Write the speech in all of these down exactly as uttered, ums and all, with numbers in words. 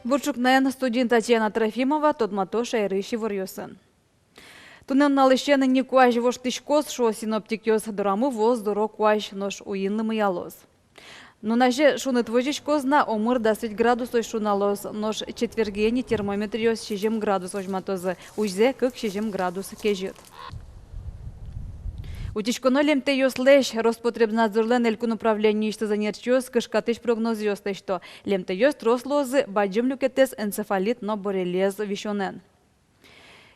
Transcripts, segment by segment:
Бур ӵукнаен! Студиын Татьяна Трофимова. Тодмато шаерысь иворъёсын. Туннэ нуналысен ни куазь воштӥськоз, шуо синоптикъёс. Дорамы вуоз дорог куазь, нош уин лымыялоз. Нуназе шуныт возиськоз на, омыр дас вить градусозь шуналоз, нош четвергие ни термометръёс сизьым градус возьматозы, узьзэ кык-сизьым градус кезьыт. Утиськоно лемтэйёслэсь. Роспотребнадзорлэн элькун управлениысьтыз ӧнерчиос кышкатӥсь прогнозъёс лэсьто. Лемтэйёс трос луозы, бадӟым люкетэз энцефалит но боррелиоз висёнэн.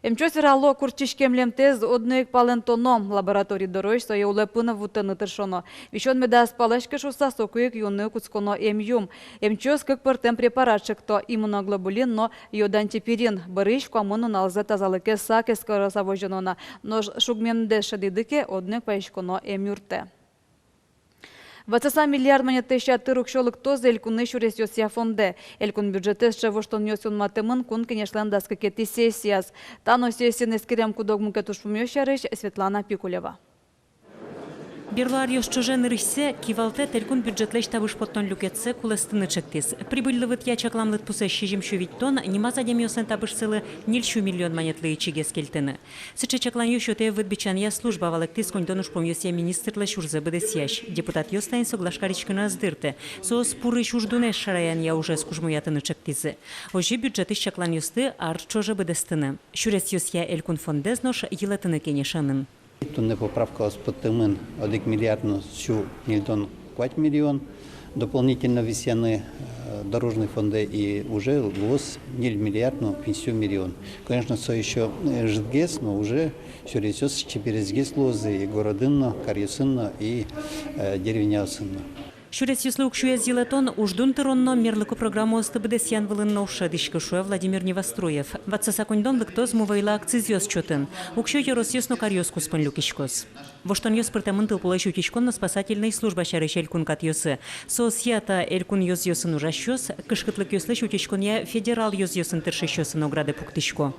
Эмчиос верало: куртчиськем лемтэз одно ик палэнтоно, лаборатори дорозь сое улэпын вуттыны тыршоно. Висён медаз паласькы шуыса, соку ик юыны кутсконо эмъюм. Эмчиос кык пӧртэм препарат чекто: иммуноглобулин но йодантиперин. Бӧрысь куамын нуналзэ тазалыкез сак эскероса возёно на, нош шугмемдэс шӧдӥды ке, одно ик вазиськоно эмъюртэ. Ватсаса миллиард манетлэсь ятыр уксё лыктоз элькунысь сюресъёсъя фондэ. Элькун бюджетэз сыӵе воштонъёс юнматэмын Кун Кенешлэн дас кыкетӥ сессияз. Та но сессиын эскерем куд-ог мукет ужпумъёс сярысь Светлана Пикулева. Берло аръёс ӵоже нырысьсэ кивалтэт элькун бюджетлэсь табыш поттон люкетсэ кулэстыны чектӥз. Прибыльлы вытъя чаклам лыдпусэз сизьымсю витьтон, нимаз адямиослэн табышсылы ньыльсю миллион манетлы ичигес кельтыны. Сыӵе чакланъёс сётэ выт бичанъя служба, валэктӥз коньдон ужпумъёсъя министрлэсь ужзэ быдэсъясь. Депутатъёс таин соглаш кариськыны ӧз дыртэ. Соос пурысь уждунэз шараянъя ужез кужмоятыны чектӥзы. Озьы бюджетысь чакланъёсты ар ӵоже быдэстыны, сюресъёсъя элькун фондэз нош йылэтыны кенешемын. Туннэ поправкаос поттэмын одӥг миллиард но сю ньыльдон куать миллион дополнительно висъяны, э, дорожный фондэ, и уже луоз ньыль миллиард но куиньсю миллион. Конечно, со ещё, э, ӧжытгес, но уже сюресъёс чебересгес луозы и городын но, каръёсын но, и, э, деревняосын но. Сюресъёслы уксёез йылэтон, уждун тырон но мерлыко программаосты быдэсъян вылын но уж шӧдӥське, шуэ Владимир Невоструев. Ватсаса коньдон лыктоз мувӧйлы акцизъёс чотын. Уксё ёросъёс но каръёс куспын люкиськоз. Воштонъёс пыртэмын тылпулэсь утиськон но спасательной служба сярысь элькун катъёсы. Соосъя та элькун ёзъёсын ужасьёс кышкытлыкъёслэсь утиськонъя федерал ёзъёсын тыршисьёсын оградэ пуктӥсько.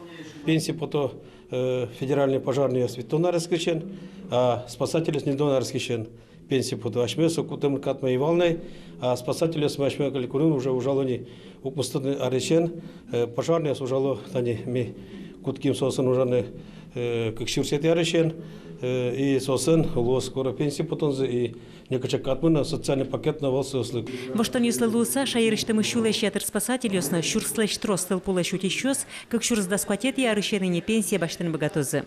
Пенсие пото, э, федеральной пожарнойёс витьтон арескысен, а спасательёс ньыльдон арескысен пенсие пото. Асьмеос кутэмын катмы ӧй вал на, а спасательёсмы асьме элькунын уже ужало ни укмыстон арысен, э, пожарнойёс ужало, тани ми кутским соосын ужаны, э, кык сюрсэтӥ арысен, э, и соосын луоз скоро пенсие потонзы, и некыӵе катмы но социальный пакет но ӧвӧл соослы. Воштонъёслы луыса, шаерысьтымы сюлэсь ятыр спасательёс но сюрслэсь трос тылпулэсь утисьёс кык сюрс дас куатетӥ арысен ини пенсие басьтыны быгатозы.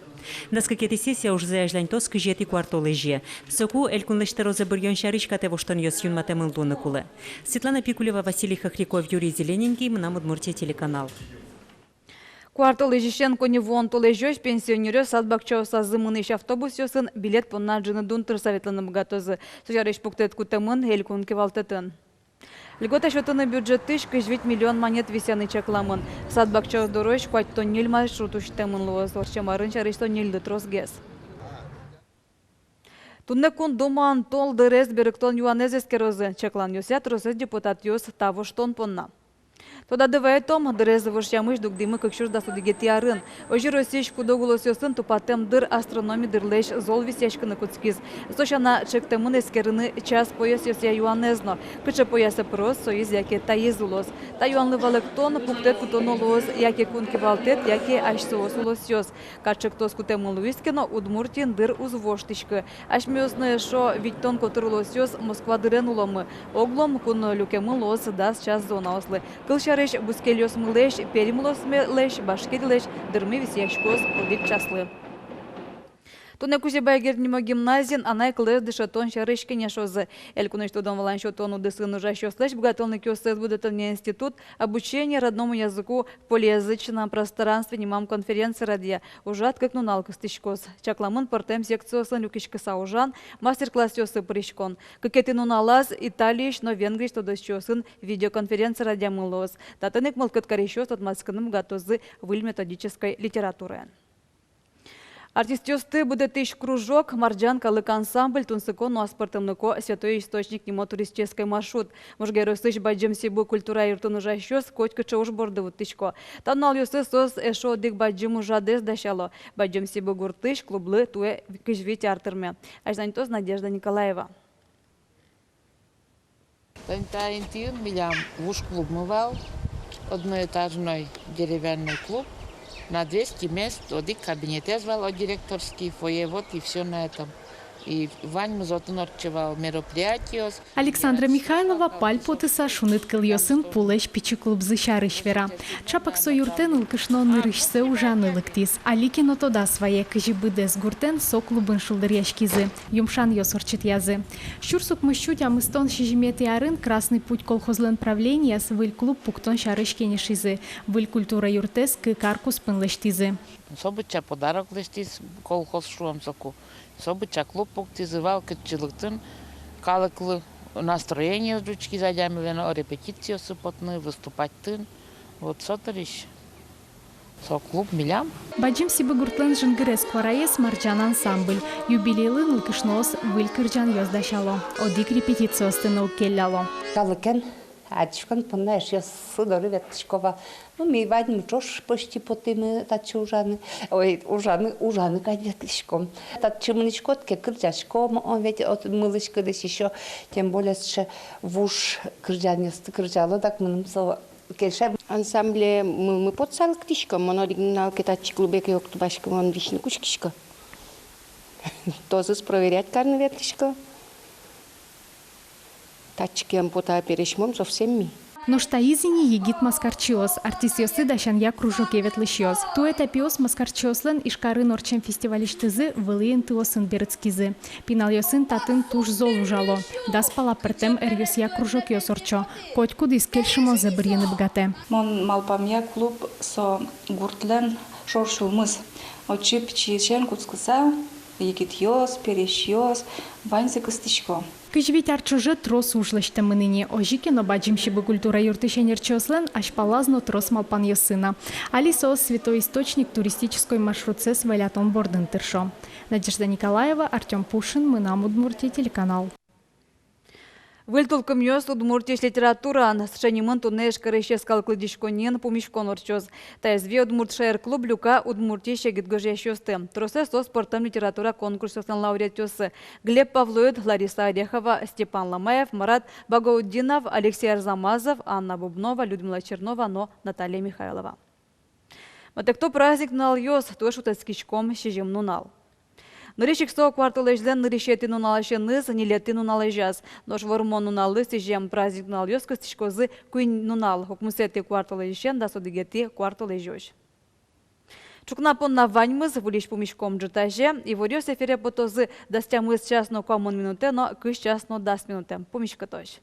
Дас кыкетӥ сессия ужзэ азьланьтоз кызетӥ куартолэзе. Соку элькунлэсь тӧрозэ быръён сярысь катэ воштонъёс юнматэмын луыны кулэ. Светлана Пикулева, Василий Хохряков, Юрий Зелененький, «Мынам Удмуртие» телеканал. Куартолэзьысен коньывуон толэзёзь пенсионеръёс сад-бакчаосазы мынӥсь автобусъёсын билет понна ӝыны дун тырыса ветлыны быгатозы. Со сярысь пуктэт кутэмын элькун кивалтэтын. Льгота сётыны бюджетысь кызь вить миллион манет висъяны чакламын. Сад-бакчаос дорозь куатьтон ньыль маршрут усьтэмын луоз, ортчем арын сярысь со ньыльды тросгес. Туннэ Кун Думаын тол дырез берыктон юанэз эскерозы. Чакланъёсъя, тросэз депутатъёс та воштон понна. Тодады вайытом, дырез вошъямысь дугдӥмы кык сюрс дас одӥгетӥ арын. Озьы Россиысь куд-ог улосъёсын тупатэм дыр астрономи дырлэсь зол висъяськыны кутскиз. Со сяна, чектэмын эскерыны час поясъёсъя юанэз но. Кыӵе поясэ пыроз, соиз яке таиз улоз. Та юанлы валэктон, пуктэт кутоно луоз яке кун кивалтэт, яке асьсэос улосъёс. Кат чектос кутэмын луиз ке но, Удмуртиын дыр уз воштӥськы. Асьмеос но эшшо витьтон котыр улосъёс Москва дырен уломы. Оглом кун люкемын луоз дас час зонаослы. Кылсярысь, бускельёсмылэсь, Пермь улосмылэсь, Башкирлэсь дырмы висъяськоз одӥг часлы. Туннэ Кузебай Герд нимо гимназиын анай кылэз дышетон сярысь кенешозы. Элькунысь тодон-валан сётон удысын ужасьёслэсь быгатонлыкъёссэс будэтонъя институт «Обучение родному языку в полиязычном пространстве» нимам конференция радъя. Ужрад кык нунал кыстӥськоз. Чакламын пӧртэм секциосын люкиськыса ужан, мастер-классъёсы пыриськон. Кыкетӥ нуналаз Италиысь но Венгриысь тодосчиосын видеоконференция радъямын луоз. Татын ик мылкыд карисьёс тодматскыны быгатозы выль методической литератураен. Артистъёсты будэтӥсь кружок «Марӟан» калык ансамбль тунсыко но аспӧртэмлыко «Святой источник» нимо туристической маршрут. Можга ёросысь Бадӟым Сибы культура юртын ужасьёс котькыӵе уж борды вуттӥсько. Та нуналъёсы соос эшшо одӥг бадӟым ужрадэз дасяло. Бадӟым Сибы гуртысь клублы туэ кызь вить ар тырме. Азьланьтоз Надежда Николаева. Тани та интыын милям вуж клубмы вал. Одноэтажной деревянный клуб на двести мест, одӥг кабинетэз вал, о, директорский, фойе, вот и всё на этом. И ваньмыз отын ортче вал, мероприятиос. Александра Михайлова пальпотыса шуныт кылъёсын пулэсь пичи клубзы сярысь вера. Чапак со юртэ нылкышно нырысьсэ ужаны лыктӥз. Али ке но тодаз вае, кызьы быдэс гуртэн со клубын шулдыръяськизы, юмшанъёс ортчытъязы. Сюрс укмыссю тямыстон сизьыметӥ арын «Красный путь» колхозлэн правлениез выль клуб пуктон сярысь кенешизы. Выль культура юртэз кык ар куспын лэсьтӥзы. Со быдӟа подарок лэсьтӥз колхоз, шуом соку. Со быдӟа клуб пуктӥзы, вал кытчы лыктыны калыклы, настроение ӝутскиз адямилэн, о, репетициосы потыны, выступать карыны. Вот со дырысь со клуб милям. Бадӟым Сибы гуртлэн жингырес куараез — «Марӟан» ансамбль. Юбилейлы нылкышноос выль кырӟанъёс дасяло, одӥг репетициосты но уг келляло. Калыкен адӟиськон понна эшъёсы доры ветлӥсько вал. Ну, ми ваньмы ӵош почти потӥмы татчы ужаны. Ой, ужаны, ужаны кадь ветлӥськом. Татчы мынӥськод ке, кырӟаськом, о, ведь от мылысь-кыдысь ещё, тем более сыӵе вуж кырӟанъёсты кырӟало, дак мыным со кельше. Ансамбле мылмы потса лыктӥськом, мон одӥг нунал ке татчы клубе ке уг тубаськы, мон висьыны кутскисько. Тозэс проверять карыны ветлӥсько. Татчы ке ӧм пота, пересьмом совсем ми. Нош таиз ини егит маскарчиос, артистъёсты дасянъя кружоке ветлӥсьёс. Туэ та пиос маскарчиослэн Ижкарын ортчем фестивальысьтызы вылӥ интыосын берытскизы. Пиналъёсын татын туж зол ужало. Дас пала пӧртэм ӧръёсъя кружокъёс ортчо. Котькудӥз кельшымонзэ бырйыны быгатэ. Мон малпамъя, клуб — со гуртлэн шор сюлмыз. Отчы пичиысен кутскыса, егитъёс, пересьёс, ваньзэ кыстӥсько. Кызь вить ар ӵоже трос уж лэсьтэмын ини. Озьы ке но, Бадӟым Сибы культура юртысь ӧнерчиослэн азьпалаз но трос малпанъёссы на. Али соос Святой Источник туристической маршрутсэс валятон бордын тыршо. Надежда Николаева, Артём Пушин, «Мынам Удмуртие» телеканал. «Выль тулкымъёс Удмуртиысь литератураын». Сыӵе нимын туннэ Ижкарысь йӧскалык лыдӟиськонниын пумиськон ортчоз. Таиз ве удмурт шаер-клуб люка Удмуртиысь егит гожъясьёсты. Тросэз соос пӧртэм литература конкурсъёслэн лауреатъёссы: Глеб Павлоид, Лариса Орехова, Степан Ломаев, Марат Багаутдинов, Алексей Арзамазов, Анна Бубнова, Людмила Чернова но Наталья Михайлова. Матэкто праздник нуналъёс. Туэ шутэтскиськом сизьым нунал. Нырысь ик со куартолэзьлэн нырысетӥ нуналысеныз, ньылетӥ нуналэзяз. Нош Вормон нуналлы сӥзем праздник нуналъёс кыстӥськозы куинь нунал: укмысэтӥ куартолэзьысен дас одӥгетӥ куартолэзёзь. Ӵукна понна ваньмыз. Выльысь пумиськом ӝытазе. Иворъёс эфире потозы дас тямыс час но куамын минутэ но кызь час но дас минутэ. Пумиськытозь.